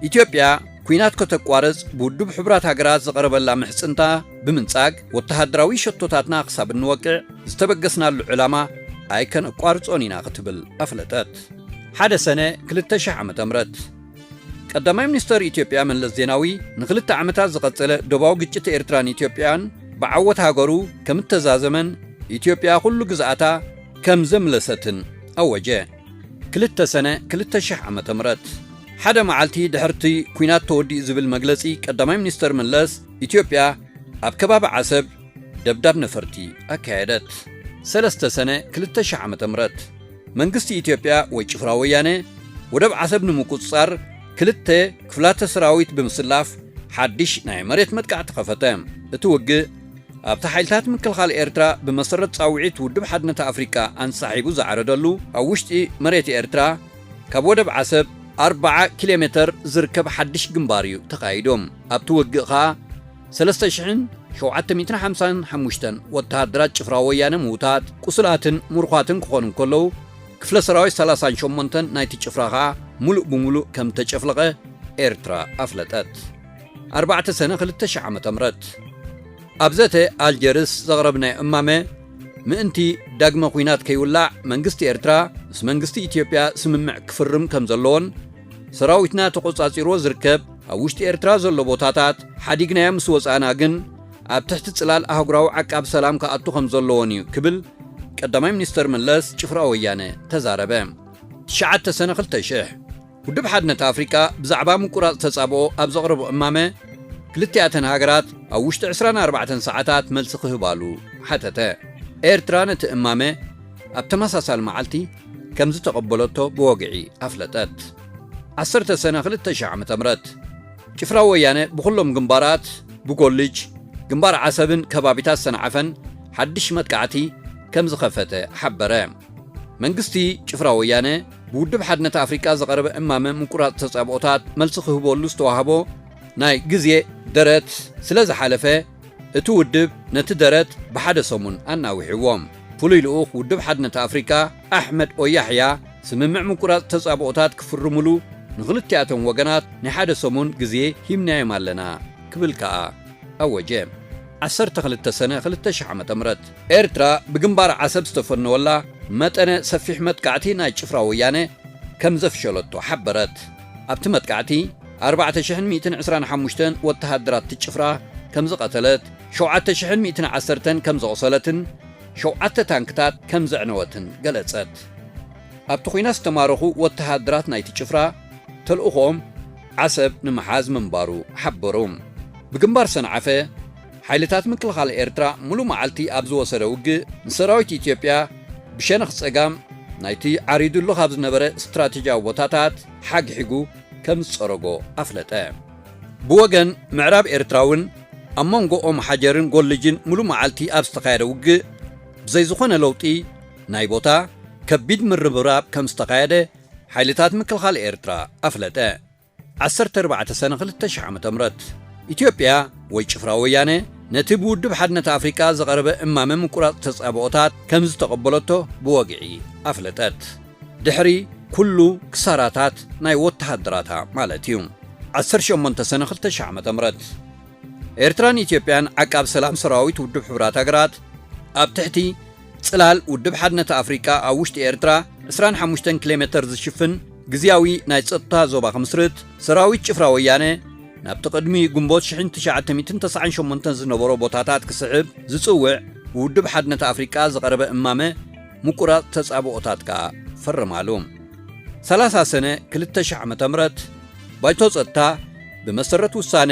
ኢትዮጵያ ኲናት ከተቋርጽ ብውድብ ሕቡራት ሃገራት ዝቐረበላ ምሕጽንታ ብምንጻግ ወተሃደራዊ ሸቶታትና ክሳብ እንወቅዕ ዝተበገስናሉ ዕላማ ኣይከነቋርጾን ኢና ክትብል ኣፍለጠት። ሓደ ሰነ ክልተ ሺሕ ዓመተ ምህረት ቀዳማይ ሚኒስተር ኢትዮጵያ መለስ ዜናዊ ንክልተ ዓመታት ዝቐጸለ ዶባዊ ግጭት ኤርትራን ኢትዮጵያን ብዓወት ሃገሩ ከም እተዛዘመን ኢትዮጵያ ኩሉ ግዝኣታ ከም ዘምለሰትን ኣወጀ። ክልተ ሰነ ክልተ ሺሕ ዓመተ ምህረት ሓደ መዓልቲ ድሕርቲ ኲናት ተወዲኡ ዝብል መግለጺ ቀዳማይ ሚኒስተር መለስ ኢትዮጵያ ኣብ ከባቢ ዓሰብ ደብዳብ ነፈርቲ ኣካየደት። ሰለስተ ሰነ ክልተ ሺሕ ዓመተ ምህረት መንግስቲ ኢትዮጵያ ወይ ጭፍራ ወያነ ወደብ ዓሰብ ንምቁጽጻር ክልተ ክፍላተ ሰራዊት ብምስላፍ ሓድሽ ናይ መሬት መጥቃዕቲ ከፈተ። እቲ ውግእ ኣብቲ ሓይልታት ምክልኻል ኤርትራ ብመሰረት ጻውዒት ውድብ ሓድነት ኣፍሪቃ ኣንሳሒቡ ዝዓረደሉ ኣብ ውሽጢ መሬት ኤርትራ ካብ ወደብ ዓሰብ ኣርብዓ ኪሎ ሜተር ዝርከብ ሓድሽ ግንባር እዩ ተኻይዱ። ኣብቲ ውግእ ኸኣ ሰለስተ ሽሕን ሸውዓተ ሚእትን ሓምሳን ሓሙሽተን ወተሃደራት ጭፍራ ወያነ ምውታት፣ ቁሱላትን ምርኳትን ክኾኑ እንከለዉ፣ ክፍለ ሰራዊት ሰላሳን ሸሞንተን ናይቲ ጭፍራ ኸኣ ሙሉእ ብሙሉእ ከም ተጨፍለቐ ኤርትራ ኣፍለጠት። ኣርባዕተ ሰነ ክልተ ሺሕ ዓመተ ምህረት ኣብ ዘተ ኣልጀርስ ዘቕረብናዮ እማመ፣ ምእንቲ ዳግመ ኲናት ከይውላዕ መንግስቲ ኤርትራ ምስ መንግስቲ ኢትዮጵያ ስምምዕ ክፍርም ከም ዘለዎን ሰራዊትና ተቖጻጺርዎ ዝርከብ ኣብ ውሽጢ ኤርትራ ዘሎ ቦታታት ሓዲግናዮ ምስ ወጻእና ግን ኣብ ትሕቲ ጽላል ኣህጉራዊ ዓቃብ ሰላም ክኣቱ ከም ዘለዎን እዩ ክብል ቀዳማይ ሚኒስተር መለስ ጭፍራ ወያነ ተዛረበ። ትሽዓተ ሰነ ክልተ ሽሕ ውድብ ሓድነት ኣፍሪቃ ብዛዕባ ምቁራጽ ተጻብኦ ኣብ ዘቕረቦ እማመ ክልቲኣተን ሃገራት ኣብ ውሽጢ ዕስራን ኣርባዕተን ሰዓታት መልሲ ክህባሉ ሓተተ። ኤርትራ ነቲ እማመ ኣብ ተመሳሳሊ መዓልቲ ከም ዝተቐበለቶ ብወግዒ ኣፍለጠት። ዓሰርተ ሰነ ክልተ ሽሕ ዓመተ ምህረት ጭፍራ ወያነ ብኹሎም ግንባራት ብጎልጅ፣ ግንባር ዓሰብን ከባቢታት ሰንዓፈን ሓድሽ መጥቃዕቲ ከም ዝኸፈተ ሓበረ። መንግስቲ ጭፍራ ወያነ ብውድብ ሓድነት ኣፍሪቃ ዝቐረበ እማመ ምቁራጽ ተጻብኦታት መልሲ ክህበሉ ዝተዋህቦ ናይ ግዜ ደረት ስለ ዝሓለፈ እቲ ውድብ ነቲ ደረት ብሓደ ሰሙን ኣናዊሕዎ። ፍሉይ ልኡኽ ውድብ ሓድነት ኣፍሪቃ ኣሕመድ ኦያሕያ ስምምዕ ምቁራጽ ተጻብኦታት ክፍርምሉ ንኽልቲኣቶም ወገናት ናይ ሓደ ሰሙን ግዜ ሂብናዮም ኣለና ክብል ከኣ ኣወጀ። ዓሰርተ ክልተ ሰነ ክልተ ሽሕ ዓመተ ምህረት ኤርትራ ብግንባር ዓሰብ ዝተፈነወላ መጠነ ሰፊሕ መጥቃዕቲ ናይ ጭፍራ ወያነ ከም ዘፍሸለቶ ሓበረት። ኣብቲ መጥቃዕቲ ኣርባዕተ ሽሕን ሚእትን ዕስራን ሓሙሽተን ወተሃደራት እቲ ጭፍራ ከም ዝቐተለት፣ ሸውዓተ ሽሕን ሚእትን ዓሰርተን ከም ዘቑሰለትን ሸውዓተ ታንክታት ከም ዘዕነወትን ገለጸት። ኣብቲ ኲናት ዝተማረኹ ወተሃደራት ናይቲ ጭፍራ ተልእኾኦም ዓሰብ ንምሓዝ ምንባሩ ሓበሩ። ብግንባር ሰንዓፈ ሓይልታት ምክልኻል ኤርትራ ሙሉእ መዓልቲ ኣብ ዝወሰደ ውግእ ንሰራዊት ኢትዮጵያ ብሸነኽ ጸጋም ናይቲ ዓሪዱሉ ካብ ዝነበረ ስትራቴጂያዊ ቦታታት ሓግሒጉ ከም ዝጸረጎ ኣፍለጠ። ብወገን ምዕራብ ኤርትራ እውን ኣብ መንጎ ኦም ሓጀርን ጎልጅን ሙሉእ መዓልቲ ኣብ ዝተኻየደ ውግእ ብዘይ ዝኾነ ለውጢ ናይ ቦታ ከቢድ ምርብራብ ከም ዝተኻየደ ሓይልታት ምክልኻል ኤርትራ ኣፍለጠ። ዓሰርተ ኣርባዕተ ሰነ ክልተ ሽሕ ዓመተ ምህረት ኢትዮጵያ ወይ ጭፍራ ወያነ ነቲ ብውድብ ሓድነት ኣፍሪቃ ዝቐረበ እማመ ምቁራጽ ተጻብኦታት ከም ዝተቐበለቶ ብወግዒ ኣፍለጠት። ድሕሪ ኩሉ ክሳራታት ናይ ወተሃደራታ ማለት እዩ። ዓሰርተ ሸሞንተ ሰነ ክልተ ሽሕ ዓመተ ምህረት ኤርትራን ኢትዮጵያን ዓቃብ ሰላም ሰራዊት ውድብ ሕቡራት ሃገራት ኣብ ትሕቲ ጽላል ውድብ ሓድነት ኣፍሪቃ ኣብ ውሽጢ ኤርትራ ዕስራን ሓሙሽተን ኪሎ ሜተር ዝሽፍን ግዝያዊ ናይ ጸጥታ ዞባ ክምስርት ሰራዊት ጭፍራ ወያነ ናብቲ ቅድሚ ግንቦት ሽሕን ትሽዓተ ሚእትን ተስዓን ሸሞንተን ዝነበሮ ቦታታት ክስሕብ ዝጽውዕ ብውድብ ሓድነት ኣፍሪቃ ዝቐረበ እማመ ምቁራጽ ተጻብኦታት ከኣ ፈረማሉ። ሰላሳ ሰነ ክልተ ሽሕ ዓመተ ምህረት ባይቶ ጸጥታ ብመሰረት ውሳነ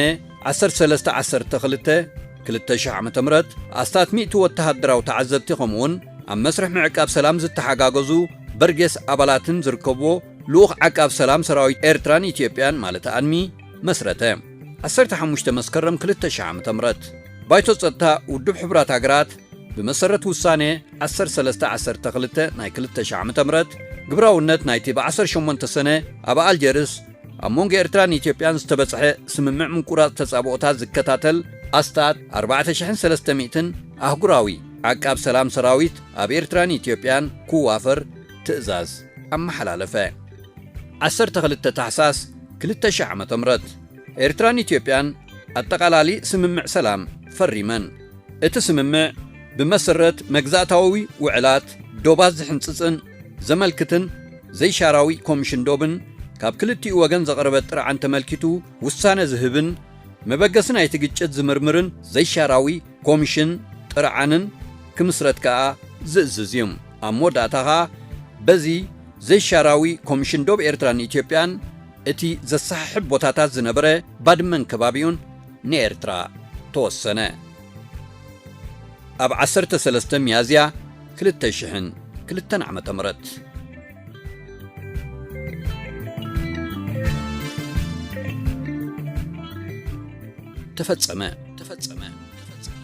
ዓሰርተ ሰለስተ ዓሰርተ ክልተ ክልተ ሽሕ ዓመተ ምህረት ኣስታት ሚእቲ ወተሃደራዊ ተዓዘብቲ ከምኡውን ኣብ መስርሕ ምዕቃብ ሰላም ዝተሓጋገዙ በርጌስ ኣባላትን ዝርከብዎ ልኡኽ ዓቃብ ሰላም ሰራዊት ኤርትራን ኢትዮጵያን ማለት ኣድሚ መስረተ። ዓሰርተ ሓሙሽተ መስከረም ክልተ ሽሕ ዓመተ ምህረት ባይቶ ጸጥታ ውድብ ሕቡራት ሃገራት ብመሰረት ውሳኔ ዓሰርተ ሰለስተ ዓሰርተ ክልተ ናይ ክልተ ሽሕ ዓመተ ምህረት ግብራውነት ናይቲ ብዓሰርተ ሸሞንተ ሰነ ኣብ ኣልጀርስ ኣብ መንጎ ኤርትራን ኢትዮጵያን ዝተበጽሐ ስምምዕ ምቁራጽ ተጻብኦታት ዝከታተል ኣስታት ኣርባዕተ ሽሕን ሰለስተ ሚእትን ኣህጉራዊ ዓቃብ ሰላም ሰራዊት ኣብ ኤርትራን ኢትዮጵያን ክዋፈር ትእዛዝ ኣመሓላለፈ። ዓሰርተ ክልተ ታሕሳስ ክልተ ሽሕ ዓመተ ምህረት ኤርትራን ኢትዮጵያን ኣጠቓላሊ ስምምዕ ሰላም ፈሪመን። እቲ ስምምዕ ብመሰረት መግዛእታዊ ውዕላት ዶባት ዝሕንጽጽን ዘመልክትን ዘይሻራዊ ኮሚሽን ዶብን ካብ ክልቲኡ ወገን ዘቕረበ ጥርዓን ተመልኪቱ ውሳነ ዝህብን መበገሲ ናይቲ ግጭት ዝምርምርን ዘይሻራዊ ኮሚሽን ጥርዓንን ክምስረት ከኣ ዝእዝዝ እዩ። ኣብ መወዳእታ ኸኣ በዚ ዘይሻራዊ ኮሚሽን ዶብ ኤርትራን ኢትዮጵያን እቲ ዘሰሓሕብ ቦታታት ዝነበረ ባድመን ከባቢኡን ንኤርትራ ተወሰነ። ኣብ ዓሰርተ ሰለስተ ሚያዝያ ክልተ ሽሕን ክልተን ዓመተ ምህረት ተፈጸመ። ተፈጸመ። ተፈጸመ።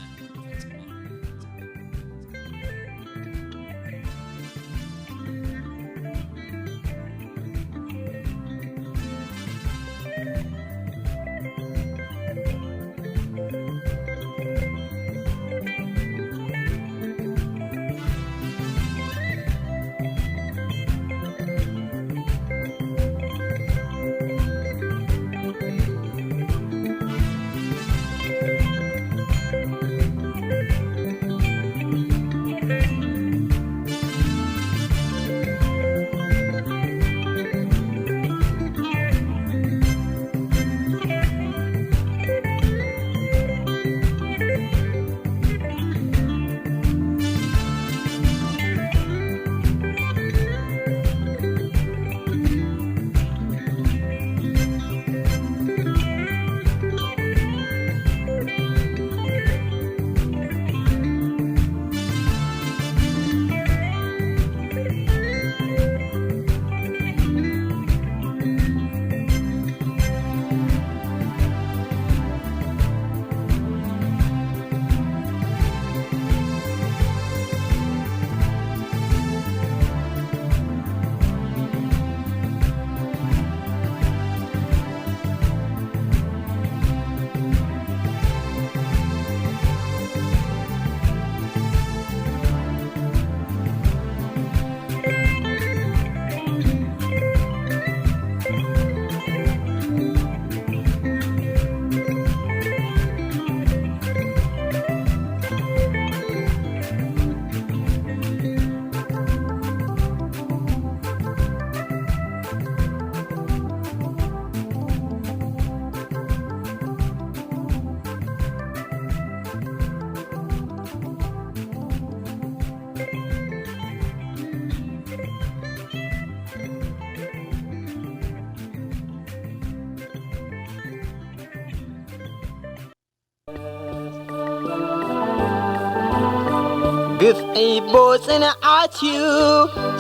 ግፍዒ ቦ ጽንዓት እዩ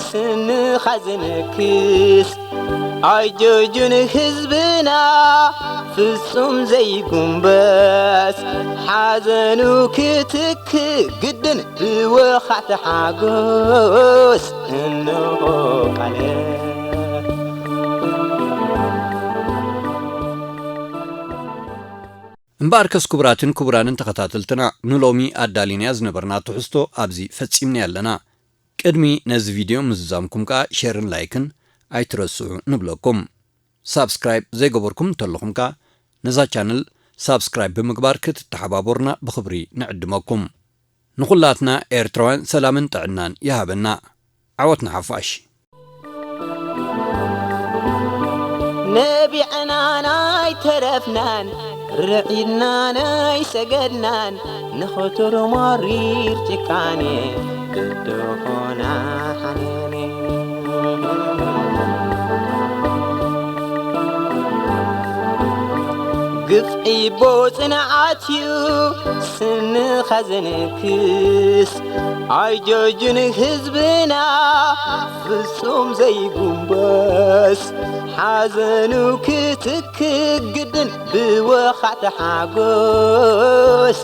ስንኻ ዝንክስ። ኣጆጁን ህዝብና ፍጹም ዘይጉንበስ። ሓዘኑ ክትክ ግድን ብወኻዕቲ ሓጎስ እንሆ ቃለ። እምበኣርከስ ክቡራትን ክቡራንን ተኸታተልትና፣ ንሎሚ ኣዳሊናያ ዝነበርና ትሕዝቶ ኣብዚ ፈጺምናያ ኣለና። ቅድሚ ነዚ ቪድዮ ምዝዛምኩም ከኣ ሸርን ላይክን ኣይትረስዑ ንብለኩም። ሳብስክራይብ ዘይገበርኩም እንተለኹም ከኣ ነዛ ቻነል ሳብስክራይብ ብምግባር ክትተሓባበሩና ብኽብሪ ንዕድመኩም። ንኹላትና ኤርትራውያን ሰላምን ጥዕናን ይሃበና። ዓወት ንሓፋሽ። ነቢዕናን ኣይተረፍናን፣ ርዒድናን ኣይሰገድናን፣ ንኽቱር መሪር ጭካኔ ብድኾና ሓኔኔ። ግፍዒ ቦ ጽንዓት እዩ ስንኻ ዘንክስ። ኣጆጁን ህዝብና ፍጹም ዘይጉንበስ። ሓዘኑ ክትክ ግድን ብወኻዕቲ ሓጎስ።